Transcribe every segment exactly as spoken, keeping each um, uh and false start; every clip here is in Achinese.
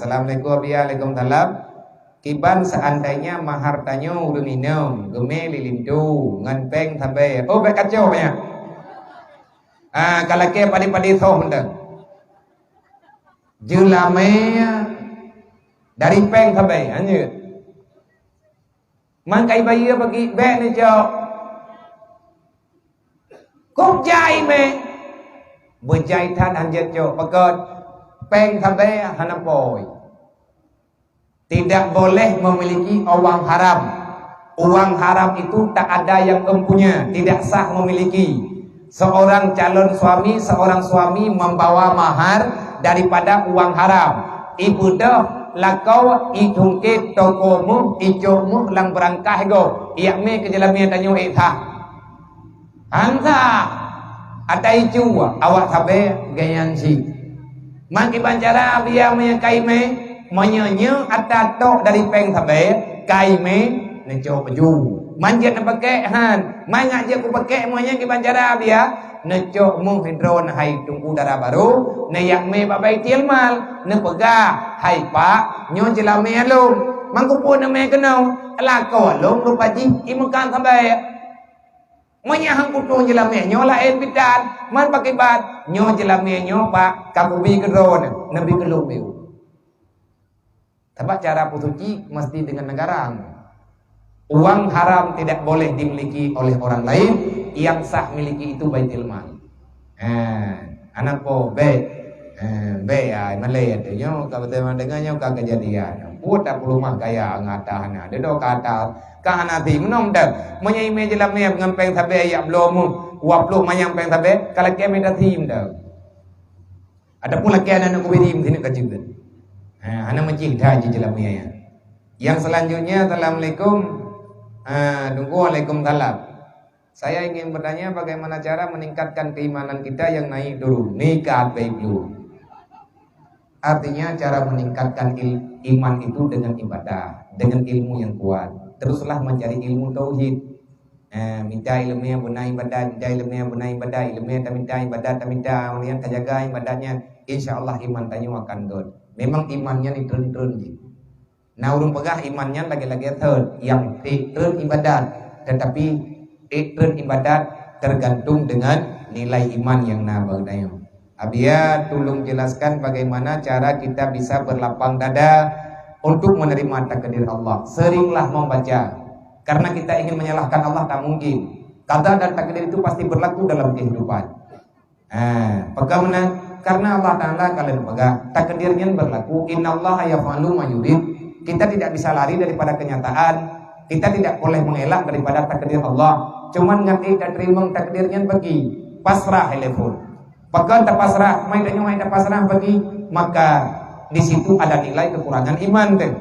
Assalamualaikum, Abi. Waalaikumsalam. Kiban seandainya mahar tanyoe ureuëng inong, geumé lé linto ngon péng sabé. Oh, bék kacok nyan. Ah, ka lakée padé-padé soh mantong. Jeulamé dari péng sabé, anjeuet. Man kai bayeue bagi bék neucok. Kok jai mé? Beujai that hanjeuet cok. Pakon? Péng sabé hana poi. Tidak boleh memiliki uang haram. Uang haram itu tak ada yang empunya, tidak sah memiliki. Seorang calon suami, seorang suami membawa mahar daripada uang haram. Ibeudôh lakoe, itungkét toko méuh, icok méuh lam beurangkah gob. Iyak mé keu jeulamé tanyoe ék sah? Hán sah. Ata icu awak sabé geuyan cit. Man kiban cara biya meunyoe kai mé, meunyoe nyoe ata tok dari péng sabé, kai mé neucok baju. Man jeuet neupakék han, man ngat jeuet kupakék meunyoe kiban cara biya, neucok méuh hidron hai teungku dara barô, neuyak mé bak Baitul Mal, neupeugah, "Hai Pak, nyoe jeulamé lôn." Man kupeue neumé keunoe, lakoe lôn rupa jih i meukan sabé. Meunyoe han kutueng jeulamé nyoe laén bidan, man pakiban nyoe jeulamé nyoe Pak, ka kubi keudroe neubi keu lôn biu. Sabab cara peusuci mesti dengan negara. Uang haram tidak boleh dimiliki oleh orang lain, yang sah miliki itu Baitul Mal. Ha, anak po bék. Ha, bék ya, malée tu nyoe ka beutôi deungon nyoe ka kejadian. Buet tak peuleumah gaya ngata hana. Dedo kata ka hana ti meunong dah. Meunyoe imé jeulamé ngon péng sabé yak bloe mu, dua puluh manyang péng sabé, ka lakée mita sim dah. Ataupun lakée aneuk-aneuk kubiri meusineuk ka jeuet. Ha, hana meucih that jih jeulamé nyan. Yang selanjutnya, assalamualaikum. Ha, tunggu, waalaikumsalam. Saya ingin bertanya bagaimana cara meningkatkan keimanan kita yang naik turun. Nikah baik dulu. Artinya cara meningkatkan il- iman itu dengan ibadah, dengan ilmu yang kuat. Teruslah mencari ilmu tauhid. Eh, minta ilmu yang benar ibadat, minta ilmu yang benar ibadat, ilmu yang taminta ibadat, taminta, kemudian tajaga ibadatnya, insya Allah iman tanyoe akan gét. Memang iman nyan treun-treun jih. Nah, ureuëng peugah iman nyan lagée-lagée treun, nyang treun ibadat, tetapi treun ibadat tergantung dengan nilai iman nyang na bak geutanyoe. Abia, tolong jelaskan bagaimana cara kita bisa berlapang dada untuk menerima takdir Allah. Seringlah membaca, karena kita ingin menyalahkan Allah tak mungkin. Qada dan takdir itu pasti berlaku dalam kehidupan. Ha, pakon meunan? Karena Allah Taala ka lheueh peugah, takdir nyan berlaku, innallaha yaf'alu ma yurid. Kita tidak bisa lari daripada kenyataan, kita tidak boleh mengelak daripada takdir Allah. Cuman ngat ék tateurimong takdir nyan bagi, pasrah ilée phon. Pakon tapasrah, mai tanyoe hai tapasrah bagi, maka di situ ada nilai kekurangan iman teuh.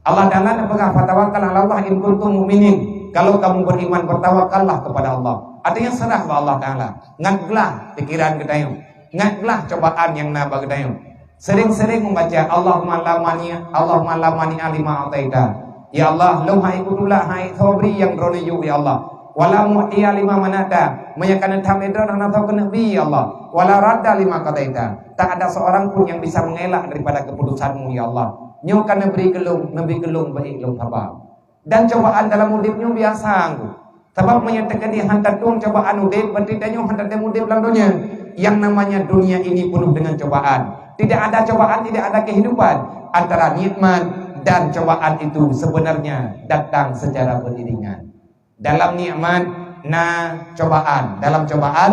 Allah Taala neupeugah, "Fatawakkal 'alallah in kuntum mu'minin." Kalau kamu beriman, bertawakallah kepada Allah. Artinya serah bak Allah Taala. Ngat glah pikiran geutanyoe. Ngat glah cobaan nyang na bak geutanyoe. Sering-sering membaca, "Allahumma la mani', Allahumma la mani'a lima a'taita." Ya Allah, lôn hai kutulak hai sobri nyang droeneuh yue, ya Allah. "Wa la mu'tiya lima mana'ta." Meunyoe ka neutham lé droeneuh hana soe keuneuk bi, ya Allah. "Wa la radda lima qadaita." Tak ada seorang pun yang bisa mengelak daripada keputusan-Mu, ya Allah. Nyoe ka neubri keu lôn, neubri keu lôn beuék lôn saba. Dan cobaan dalam udeb nyoe biasa, Teungku. Sabab meunyoe teukeudi han tatueng cobaan udeb, berarti tanyoe han tatem udeb lam donya. Yang namanya dunia ini penuh dengan cobaan. Tidak ada cobaan, tidak ada kehidupan. Antara nikmat dan cobaan itu sebenarnya datang secara beriringan. Dalam nikmat na cobaan, dalam cobaan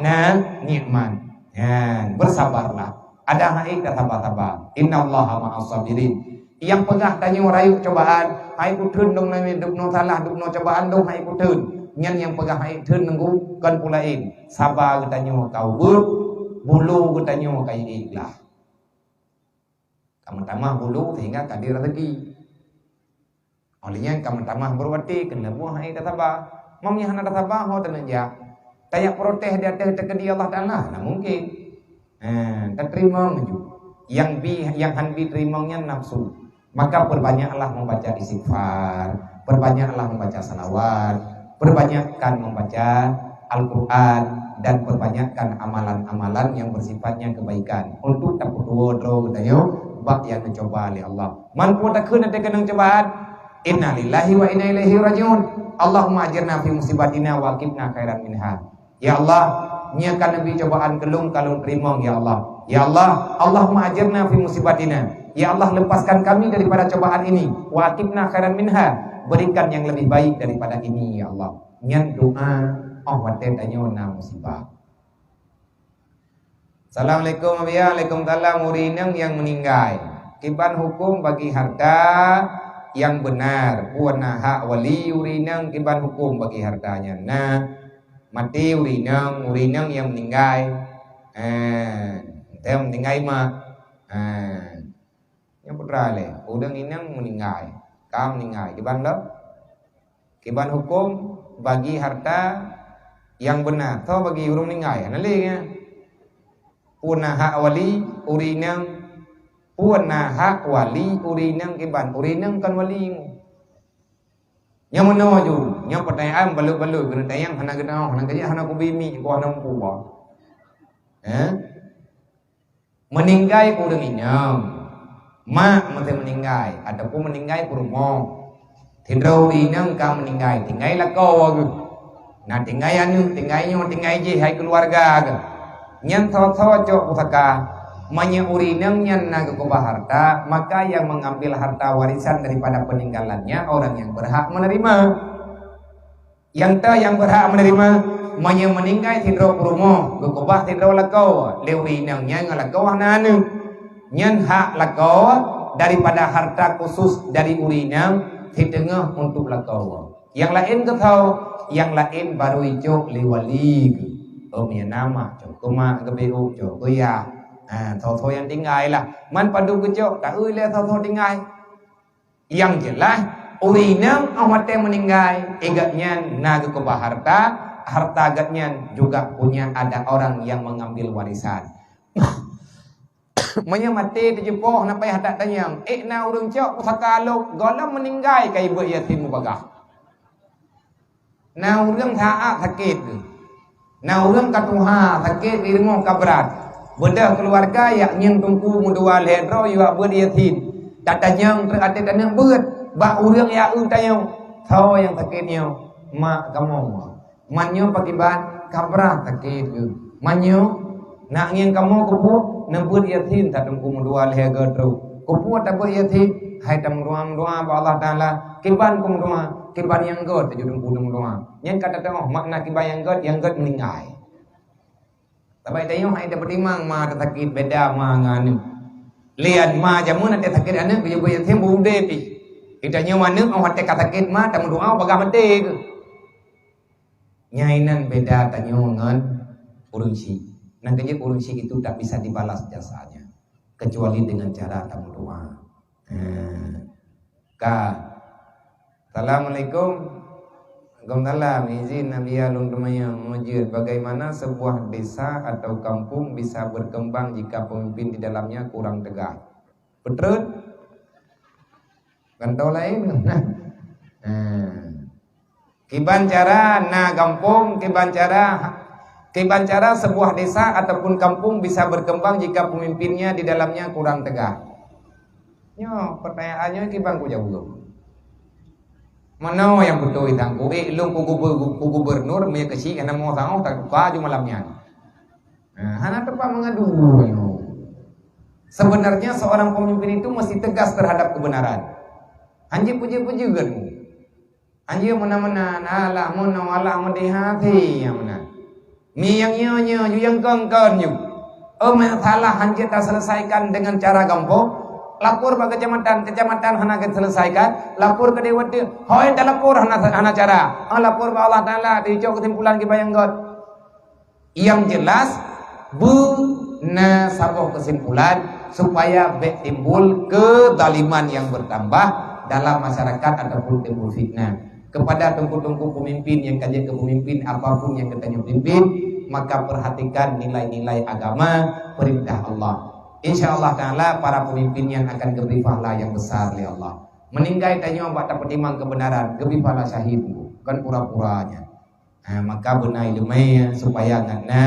na nikmat. Ya, bersabarlah. Ada hai tasaba-saba. Innallaha ma'as sabirin. Nyang peugah tanyoe rayeuk cobaan, hai kutheun dong nami dubnoe salah, dubnoe cobaan dong hai kutheun. Nyan nyang peugah hai theun nunggu kon peue laén. Saba geutanyoe ka ubeut, bulu geutanyoe ka ikhlas. Ka meutamah bulu sehingga ka di rezeki. Óh lheueh nyan ka meutamah beuruwati keuneuk buah hai tasaba. Meunyoe hana tasaba ho teuneuk jak. Tajak protes di ateueh teukeudi Allah Taala, hana mungkin. Eh, tateurimong ju. Nyang bi, nyang han bi teurimong nyan nafsu. Maka perbanyaklah membaca istighfar, perbanyaklah membaca salawat, perbanyakkan membaca Al-Quran, dan perbanyakkan amalan-amalan yang bersifatnya kebaikan untuk tapeutuwoe droe geutanyoe bak nyang neucuba lé Allah. Man peue takheun watèe keunong cubaan, innalillahi wa inna ilaihi rajiun. Allahumma ajirna fi musibatina wa aqibna khairan minha. Ya Allah, nyoe ka neubri cobaan keu lôn, ka lôn teurimong, ya Allah. Ya Allah, Allahumma ajirna fi musibatina. Ya Allah, lepaskan kami daripada cobaan ini. Wa aqibna khairan minha. Berikan yang lebih baik daripada ini, ya Allah. Nyan doa óh watèe tanyoe na musibah. Assalamualaikum, Abiya. Waalaikumsalam. Ureueng inong nyang meuninggai, kiban huköm bagi harta nyang beuna? Peue na hak wali ureueng inong, kiban huköm bagi harta nyan? Na maté ureueng inong, ureueng inong nyang meuninggai. Eh, teuh meuninggai mak. Eh, nyang putra lé, ureueng inong meuninggai, ka meuninggai, kiban lom? Kiban huköm bagi harta nyang beuna? Tho bagi ureueng meuninggai, hana lé nyan. Peue na hak wali ureueng inong? Peue na hak wali ureueng inong, kiban? Ureueng inong kon wali. Nyang meunoe ju, nyang peutanyaan balot-balot, keuneuk tanyong hana geutanyoe, hana keujeuet, hana kubimi, ku hana meupuba. Eh? Meuninggai ureueng inong, mak meusti meuninggai, ataupun meuninggai peurumoh. Sidroe ureueng inong ka meuninggai, tinggai lakoe geuh. Na tinggai aneuk, tinggai nyoe, tinggai jih, hai keuluwarga geuh. Nyan tho-tho cok pusaka. Meunyoe ureueng inong nyan na geukeubah harta, maka yang mengambil harta warisan daripada peninggalannya orang yang berhak menerima. Nyang ta nyang berhak menerima, meunyoe meuninggai sidroe peurumoh, geukeubah sidroe lakoe, lé ureueng inong nyan ngon lakoe hana aneuk. Nyan hak lakoe daripada harta khusus dari ureueng inong, siteungoh untuk lakoe. Nyang laén geutho, nyang laén barô icok lé wali geuh. Oh, meunyoe na mak, cok keu mak, geubeuet cok keu yah. Ha, tho-tho nyang tinggai lah. Man padub geucok, taeu lé tho-tho tinggai. Nyang jeulaih, ureueng inong óh watèe meuninggai, gobnyan na geukeubah harta, harta gobnyan juga punya ada orang yang mengambil warisan. Meunyoe maté teujeupôh, na payah that tanyong, ék na ureueng cok pusaka lôn, gohlom meuninggai ka ibeuet yatim mubagah. Na ureueng saát sakét geuh. Na ureueng ka tuha sakét di rumoh ka brat. Beudôh keuluwarga jak ngieng teungku meudua lhèe droe jak beuet yatim. Tatanyong trok até taneuk beuet bak ureueng jak eu tanyoe, "Soe nyang sakét nyoe?" "Mak kamoe." "Man nyoe pakriban?" "Ka brat sakét geuh." "Man nyoe?" "Nak ngieng kamoe keupeue?" "Neubeuet yatim that teungku meudua lhèe goe trok." "Keupeue tabeuet yatim?" "Hai tameudoa-meudoa bak Allah Taala." "Kiban keumeudoa?" "Kiban nyang göt," teuju teungku teumeudoa. Nyan ka tateu'oh makna kiban nyang göt, nyang göt meuninggai. Tapi tanyoe hai tapeutimang ma tasakét beda ma ngon aneuk. Lian ma jameun até sakét aneuk, geujak beuet yatim beu udép pih. Di tanyoe aneuk óh watèe ka sakét ma tameudoa bagaih maté geuh. Nyan inan beda tanyoe ngon ureueng syik. Nyang keujeuet ureueng syik itu tak bisa dibalas jasanya kecuali dengan cara tameudoa. Ha. Ka. Assalamualaikum. Waalaikumsalam. Izin Nabiya lôn teumanyong meujeuet, bagaimana sebuah desa atau kampung bisa berkembang jika pemimpin di dalamnya kurang tegas? Beutôi? Gantoe laén. Nah. Kiban cara na gampông, kiban cara, kiban cara sebuah desa ataupun kampung bisa berkembang jika pemimpinnya di dalamnya kurang tegas? Nyoe, pertanyaan nyoe kiban kujaweueb. Meunoe nyang beutôi tangku, eh, lôn ku guber-, ku gubernur, meunyoe keuchik hana meusahoh, tatuka ju malam nyan. Nah, hana teumpat mengadu nyoe. Sebenarnya seorang pemimpin itu mesti tegas terhadap kebenaran. Hanjeuet peujeuet-peujeuet. Hanjeuet meunan-meunan, alah meunoe, alah meudeh, hase nyang meunan. Mi nyang nyoe-nyoe ju, nyang kon-kon ju. Oh, masalah hanjeuet taselesaikan dengan cara gampông, lapor bak kecamatan, kecamatan hana geuselesaikan, lapor keu dewan, hôi talapor hana, hana cara. Oh, lapor bak Allah Taala, teucok keusimpulan kiban nyang göt. Yang jelas, beuna saboh keusimpulan supaya bèk timbul keuzaliman nyang bertambah dalam masyarakat ataupun timbul fitnah. Kepada teungku-teungku pemimpin nyang ka jeuet keu pemimpin, apapun nyang geutanyoe pimpin, maka perhatikan nilai-nilai agama, perintah Allah. Insya Allah Taala, para pemimpin nyan akan geubri pahala nyang besar lé Allah. Meuninggai tanyoe bak tapeutimang keubeunaran, geubri pahala syahid, kon pura-pura nyan. Ha, maka beuna ileumèe supaya ngat na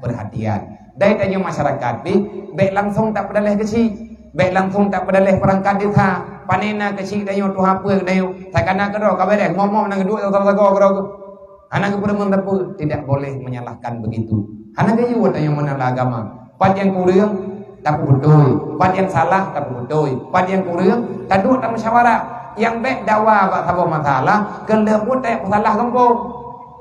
perhatian. Dari tanyoe masyarakat pih, bèk langsung tapeudaleh keuchik. Bèk langsung tapeudaléh peurangkat desa. Pane na keuchik tanyoe, tuha peue tanyoe. Sakana keudroe ka beureh, ngomong na geuduek sagoe-sagoe keudroe. Hana geupeurumeun sapeue, tidak boleh menyalahkan begitu. Hana geuyue tanyoe meunan lam agama. Pat nyang kureueng, tapeubeutôi. Pat nyang salah, tapeubeutôi. Pat nyang kureueng, taduek tamusyawarah. Nyang bèk dawa bak saboh masalah, keu lheueh buet tajak peusalah gampông.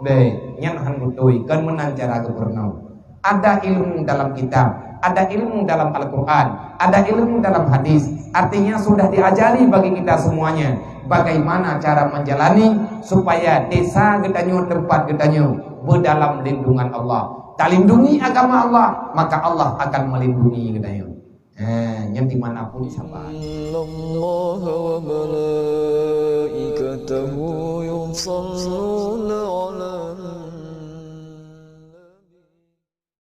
Bèk, nyan hana beutôi, kon meunan cara geupurunoe. Ada ilmu dalam kitab, ada ilmu dalam Al-Quran, ada ilmu dalam hadis. Artinya sudah diajari bagi kita semuanya bagaimana cara menjalani supaya desa geutanyoe, tempat geutanyoe beudalam lindungan Allah. Talindungi agama Allah, maka Allah akan melindungi geutanyoe. Eh, nyan di mana pun saban. إن الله وملائكته يصلون